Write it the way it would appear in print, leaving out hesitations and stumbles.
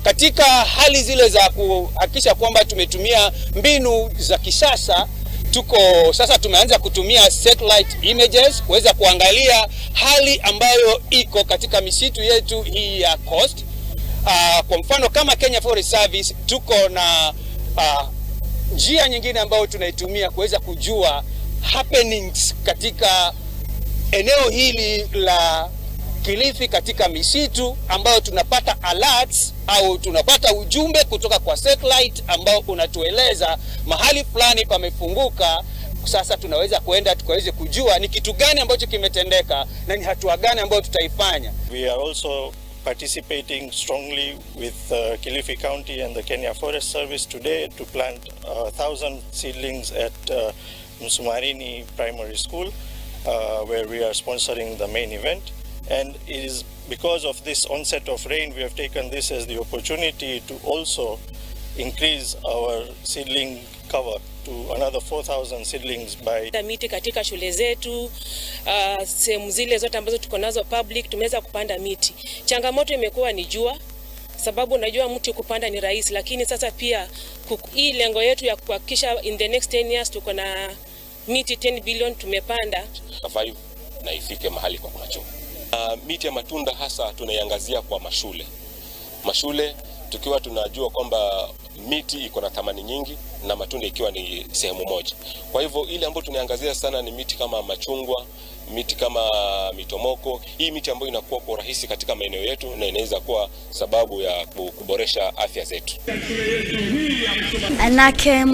Katika hali zile za kuhakikisha kwamba tumetumia mbinu za kisasa, tuko sasa tumeanza kutumia satellite images kuweza kuangalia hali ambayo iko katika misitu yetu hii ya Coast. Kwa mfano kama Kenya Forest Service tuko na njia nyingine ambayo tunaitumia kuweza kujua happenings katika eneo hili la Kilifi katika misitu, ambayo tunapata alerts au tunapata ujumbe kutoka kwa satellite ambao unatueleza mahali fulani pamefunguka. Sasa tunaweza kuenda tukaweze kujua ni kitu gani ambacho kimetendeka na ni hatua gani ambayo tutaifanya. We are also participating strongly with Kilifi County and the Kenya Forest Service today to plant 1,000 seedlings at Msumarini Primary School, where we are sponsoring the main event. And it is because of this onset of rain, we have taken this as the opportunity to also increase our seedling cover to another 4,000 seedlings by miti katika shule zetu, sehemu zile zote ambazo tuko nazo public tumeweza kupanda miti. Changamoto imekuwa ni jua, sababu unajua mti kupanda ni rahisi, lakini sasa pia hii lengo yetu ya kuhakikisha in the next 10 years tuko na miti 10 billion tumepanda. Survive na ifike mahali kwa kuna choo. Miti ya matunda hasa tunaiangazia kwa mashule. Mashule tukiwa tunajua kwamba miti iko na thamani nyingi na matunda ikiwa ni sehemu moja. Kwa hivyo ile ambayo tunaangazia sana ni miti kama machungwa, miti kama mitomoko, hii miti ambayo inakuwa kwa urahisi katika maeneo yetu na inaweza kuwa sababu ya kuboresha afya zetu. Anake.